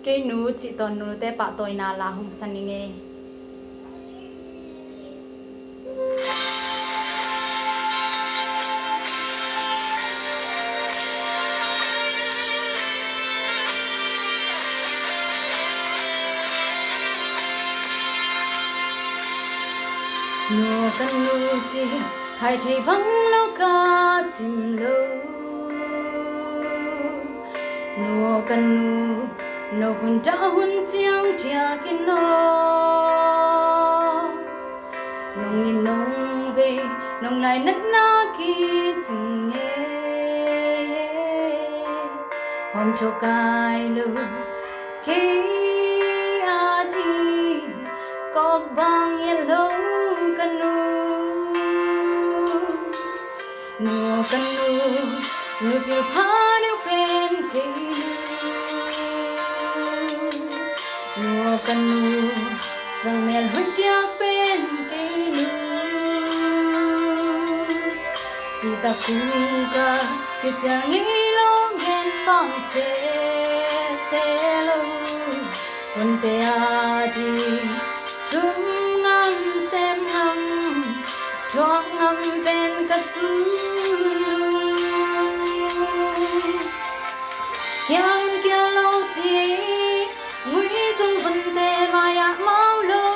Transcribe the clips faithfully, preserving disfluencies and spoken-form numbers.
Kei nu cih tawh nute pahtawina la hong sa ning ei. Nu aw ka nu ci, hai thei bang lo ka cim lo. Nu aw ka nu, no hun dah hun ciang thiak in aw. Nong it nong vei, nong lainatna kicing e. Hawm thawh kai lo, kei a ding kawk bang yet lo ka nu. Nu aw ka nu, nu pil pha deuh pen kei nu. Nu aw ka nu, sang mel hun diak pen kei nu. Cih tak kua kisial ngei lo, gen bang sese lo. Vonte a ding sum ngam sem ngam, thuak ngam pen ka tunu. Kial in kial lo ci, ngui sung vonte mai-ah mau lo.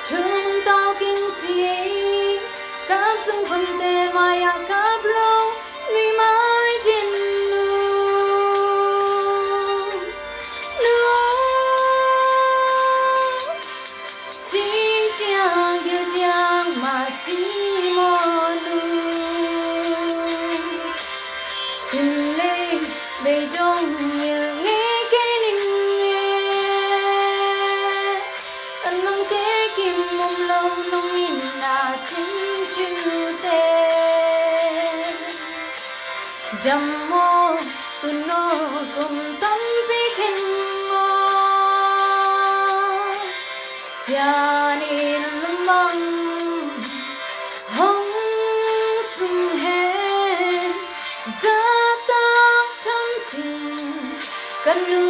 Thu nung tau keng ci, kap sung vonte mai-ah kap lo. Nui mai din nu. Nu aw, cing diang gil diang mah si maw nu. Sim lei bei dong ngil ngei kei ning e. An mangte kim om lo, nong itna sim thute. Dam maw, tun aw, kum tampi khen aw. Sian in lum bang hong sung hen, zahtak tham cing ka nu.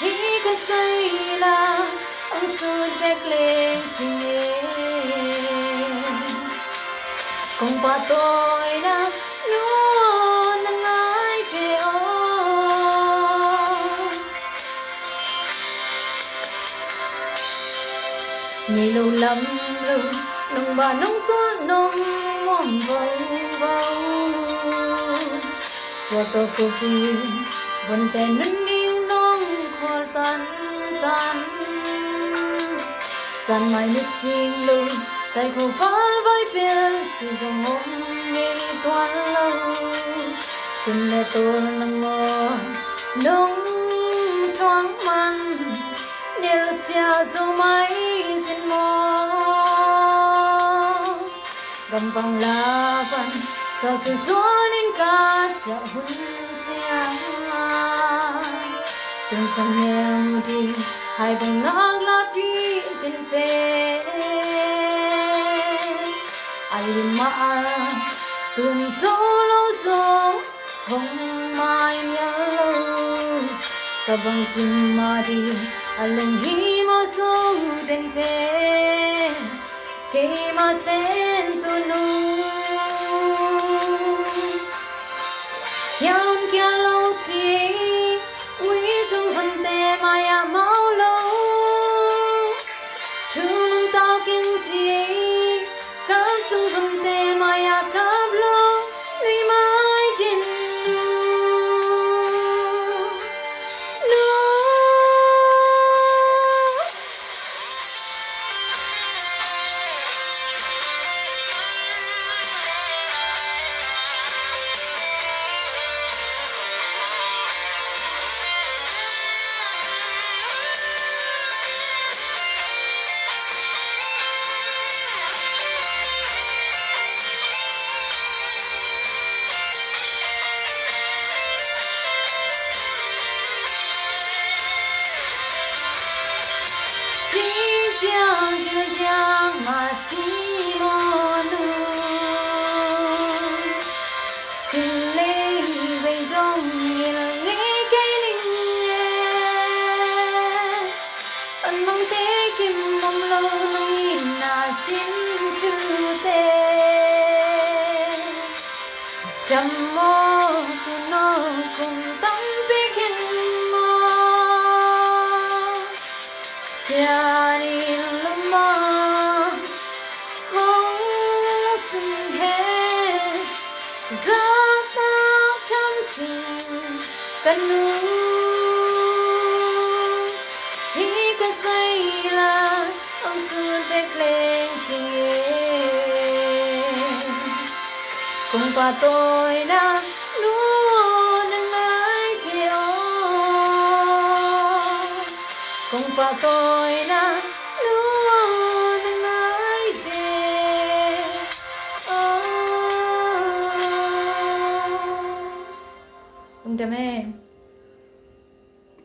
Hih ka sai la, hong sut bek leng ci e. Kong pahtawina nu aw, na ngai ve aw. Ngei lo lam lo, nong bah nong tul nong muam vovo. Suak tawh kup in, vonte nun ding nong khawl tantan. San mai mit sing lo, tai kho val vai pel, ci zong om ngei tuan lo. Kun le tol nangawn nong thuak man, nelsia zo mai sin maw. Gamvang la pan, sau sin suan in ka ciah hun ciang. Tun sang mel mu ding, hai bang nak la pi din pen. A lim ah a tun zo lo zong hong mai mial lo. Ka bangkim mah ding a lunghimawh zo den pen keima sen tunu. Kial un kial lo ci, ngui sung vonte mai-ah mau lo. Thu nung tau keng ci, kap sung vonte mai-ah kap lo. Nui mai din nu. Nu. Cing diang gil diang mah si maw nu. Sin lei bei dong Aw, tu'n aw kum tampi khin maw, sian in lungmong hong sung hen, zahtak tham cing ka nu. Hih ka sai la hong sut bek leng cing e. Kong pahtawina nu aw na ngai ve aw. Kong pahtawina nu aw na ngai ve aw. Lungdam e.